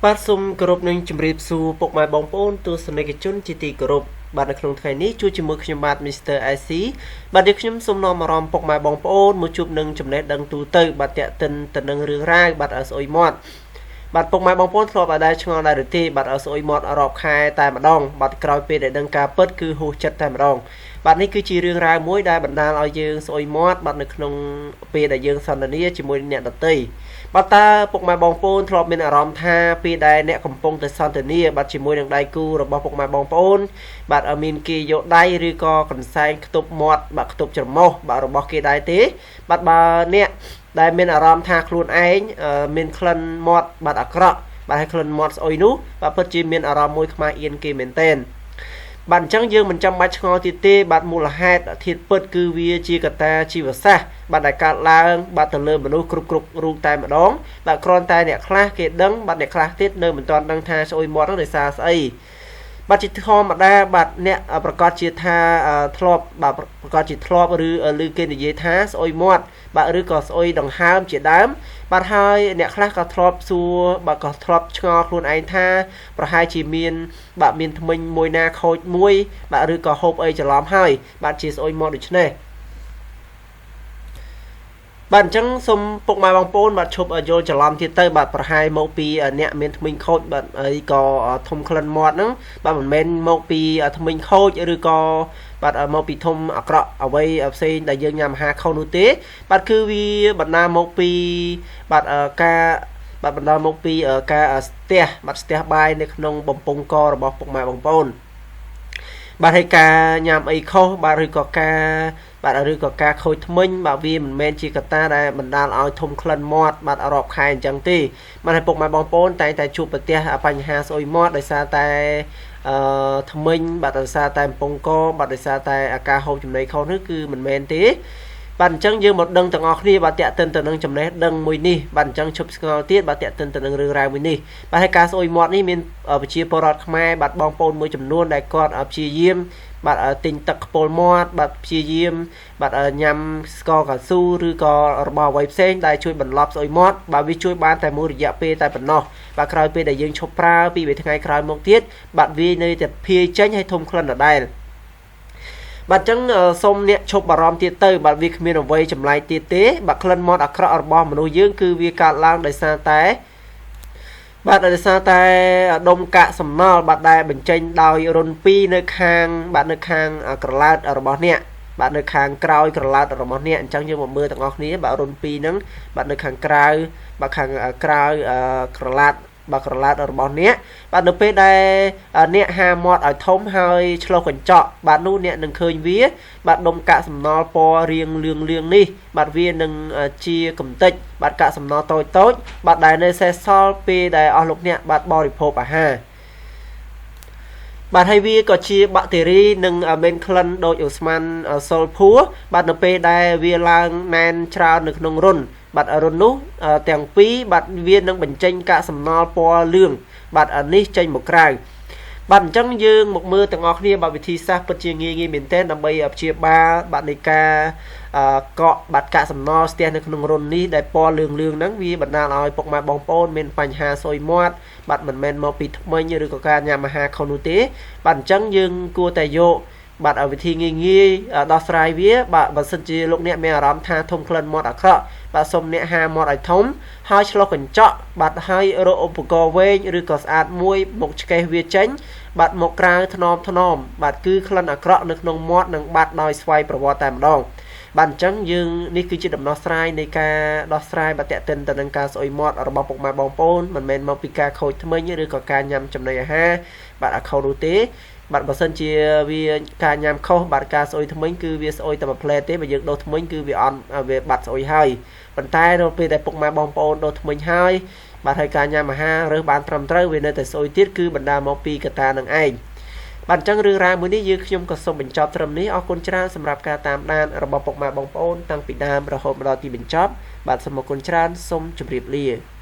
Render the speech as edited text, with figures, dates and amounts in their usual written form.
បាទសូមគោរពនឹងជម្រាបសួរពុកម៉ែបងប្អូនទស្សនិកជនជាទីគោរពបាទនៅក្នុងថ្ងៃនេះជួបជាមួយខ្ញុំបាទ Mr. IC បាទនេះខ្ញុំសូមនាំអារម្មណ៍ពុកម៉ែបងប្អូនមកជួបនឹងចំណេះដឹងទូទៅបាទតាក់ទិនទៅនឹងរឿងរ៉ាវបាទស្អុយមាត់បាទពុកម៉ែបងប្អូនធ្លាប់ឲ្យដែរឆ្ងល់ដែរឬទេបាទស្អុយមាត់រាប់ខែតែម្ដងបាទក្រោយពេលដែលដឹងការពិតគឺហួសចិត្តតែម្ដងបាទនេះគឺជារឿងរ៉ាវមួយដែលបណ្ដាលឲ្យយើងស្អុយមាត់បាទនៅក្នុងពេលដែលយើងសន្ទនាជាមួយអ្នកដទៃបាទតើពុកម៉ែបងប្អូនធ្លាប់មានអារម្មណ៍ថាពេលដែលអ្នកកំពុងតែសន្ទនាបាទជាមួយនឹងដៃគូរបស់ពុកម៉ែបងប្អូនបាទមានគេយកដៃឬក៏កន្សែងខ្ទប់មាត់បាទខ្ទប់ច្រមុះបាទរបស់គេដែរទេបាទបើអ្នកដែលមានអារម្មណ៍ថាខ្លួនឯងមានក្លិនមាត់បាទអាក្រក់បាទហើយក្លិនមាត់ស្អុយនោះបាទពិតជាមានអារម្មណ៍មួយខ្មាស់អៀនគេមែនទែនបាទអញ្ចឹងយើងមិនចាំបាច់ឆ្ងល់ទៀតទេបាទមូលហេតុធាតុពិតគឺវាជាកត្តាជីវសាស្ត្របាទដែលកើតឡើងបាទទៅលើមនុស្សគ្រប់គ្រប់រូបតែម្ដងបាទគ្រាន់តែអ្នកខ្លះគេដឹងបាទអ្នកខ្លះទៀតនៅមិនទាន់ដឹងថាស្អុយមាត់នោះដោយសារស្អីបាទជាធម្មតាបាទអ្នកប្រកាសជាថាធ្លាប់បាទប្រកាសជាធ្លាប់ឬឮគេនិយាយថាស្អុយមាត់បាទឬក៏ស្អុយដង្ហើមជាដើមបាទហើយអ្នកខ្លះក៏ធ្លាប់សួរបាទក៏ធ្លាប់ឆ្ងល់ខ្លួនឯងថាប្រហែលជាមានបាទមានធ្មេញមួយណាខូចមួយបាទឬក៏ហូបអីច្រឡំហើយបាទជាស្អុយមាត់ដូច្នេះបាទអញ្ចឹងសូមពុកម៉ែបងប្អូនបាទឈប់យល់ច្រឡំទៀតទៅបាទប្រហែលមកពីអ្នកមានធ្មេញខូចបាទអីក៏ធំក្លិនមាត់ហ្នឹងបាទមិនមែនមកពីធ្មេញខូចឬក៏បាទមកពីធំអាក្រក់អ្វីផ្សេងដែលយើងញ៉ាំអាហារខុសនោះទេបាទគឺវាបណ្ដាមកពីបាទការបាទបណ្ដាមកពីការស្ទះបាទស្ទះបាយនៅក្នុងបំពង់ករបស់ពុកម៉ែបងប្អូនបាទហើយការញ៉ាំអីខុសបាទឬក៏ការបាទឬក៏ការខូចធ្មេញបាទវាមិនមែនជាកត្តាដែលបណ្ដាលឲ្យធំក្លិនមាត់បាទរាប់ខែអញ្ចឹងទេបាទហើយពុកម៉ែបងប្អូនតែងតែជួបប្រទះបញ្ហាស្អុយមាត់ដោយសារតែអឺធ្មេញបាទដោយសារតែកំពង់កបាទដោយសារតែអាការហូបចំណីខុសនេះគឺមិនមែនទេបាទអញ្ចឹងយើងមកដឹងទាំងអស់គ្នាបាទតាក់ទិនទៅនឹងចំណេះដឹងមួយនេះបាទអញ្ចឹងឈប់ស្ងល់ទៀតបាទតាក់ទិនទៅនឹងរឿងរ៉ាវមួយនេះបាទហើយការស្អុយមាត់នេះមានប្រជាពលរដ្ឋខ្មែរបាទបងប្អូនមួយចំនួនដែលគាត់ព្យាយាមបាទទិញទឹកខ្ពុលមាត់បាទព្យាយាមបាទញ៉ាំស្ករកៅស៊ូឬក៏របស់អ្វីផ្សេងដែលជួយបន្លប់ស្អុយមាត់បាទវាជួយបានតែមួយរយៈពេលតែប៉ុណ្ណោះបាទក្រោយពេលដែលយើងឈប់ប្រើពីរថ្ងៃក្រោយមកទៀតបាទវានៅតែភាយចេញហើយធំក្លិនដដែលបាទអញ្ចឹងសូមអ្នកឈប់បារម្ភទៀតទៅបាទវាគ្មានអ្វីចម្លែកទៀតទេបាទក្លិនមាត់អាក្រក់របស់មនុស្សយើងគឺវាកើតឡើងដោយសារតែបាទដោយសារតែដុំកាកសំណល់បាទដែលបញ្ចេញដោយរុន2នៅខាងបាទនៅខាងក្រឡាតរបស់អ្នកបាទនៅខាងក្រោយក្រឡាតរបស់អ្នកអញ្ចឹងយើងមកមើលទាំងអស់គ្នាបាទរុន2ហ្នឹងបាទនៅខាងក្រៅបាទខាងក្រៅក្រឡាតបាទក្រឡាតរបស់អ្នកបាទនៅពេលដែលអ្នកហាមាត់ឲ្យធំហើយឆ្លុះកញ្ចក់បាទនោះអ្នកនឹងឃើញវាបាទដុំកាកសំណល់ពណ៌រាងលឿងលឿងនេះបាទវានឹងជាកំតិចបាទកាកសំណល់តូចតូចបាទដែលនៅសេសសល់ពេលដែលអស់លោកអ្នកបាទបរិភោគអាហារបាទហើយវាក៏ជាបាក់តេរីនិងមានក្លិនដូចអូស្មန်សូលភួរបាទនៅពេលដែលវាឡើងណែនច្រើននៅក្នុងរុនបាទរុននោះទាំងពីរបាទវានឹងបញ្ចេញកាកសំណល់ពណ៌លឿងបាទនេះចេញមកក្រៅបាទអញ្ចឹងយើងមកមើលទាំងអស់គ្នាបាទវិធីសាស្ត្រពិតជាងាយងាយមែនទែនដើម្បីព្យាបាលបាទនៃការកក់បាទកាកសំណល់ស្ទះនៅក្នុងរុននេះដែលពណ៌លឿងលឿងហ្នឹងវាបណ្ដាលឲ្យពុកម៉ែបងប្អូនមានបញ្ហាស្អុយមាត់បាទមិនមែនមកពីធ្មេញឬក៏ការញ៉ាំអាហារខុសនោះទេបាទអញ្ចឹងយើងគួរតែយកបាទវិធីងាយងាយដោះស្រាយវាបាទបើសិនជាលោកអ្នកមានអារម្មណ៍ថាធំក្លិនមាត់អាក្រក់បាទសូមអ្នកហាមាត់ឲ្យធំហើយឆ្លុះកញ្ចក់បាទហើយរកឧបករណ៍វែងឬក៏ស្អាតមួយមកឆ្កេះវាចេញបាទមកក្រៅថ្នមថ្នមបាទគឺក្លិនអាក្រក់នៅក្នុងមាត់នឹងបាត់ដោយស្វ័យប្រវត្តិតែម្ដងបាទអញ្ចឹងយើងនេះគឺជាដំណោះស្រាយនៃការដោះស្រាយបាទតាក់ទិនទៅនឹងការស្អុយមាត់របស់ពុកម៉ែបងប្អូនមិនមែនមកពីការខូចធ្មេញឬក៏ការញ៉ាំចំណីអាហារបាទអាខុសនោះទេបាទបើសិនជាវាការញ៉ាំខុសបាទការស្អុយធ្មេញគឺវាស្អុយតែមួយផ្លែទេបើយើងដូសធ្មេញគឺវាអន់វាបាត់ស្អុយហើយប៉ុន្តែនៅពេលដែលពុកម៉ែបងប្អូនដូសធ្មេញហើយបាទហើយការញ៉ាំអាហាររើសបានត្រឹមត្រូវវានៅតែស្អុយទៀតគឺបណ្ដាលមកពីកត្តានឹងឯងបាទអញ្ចឹងរឿងរ៉ាវមួយនេះយើងខ្ញុំក៏សូមបញ្ចប់ត្រឹមនេះអរគុណច្រើនសម្រាប់ការតាមដានរបស់ពុកម៉ែបងប្អូនតាំងពីដើមរហូតមកដល់ទីបញ្ចប់បាទសូមអរគុណច្រើនសូមជម្រាបលា។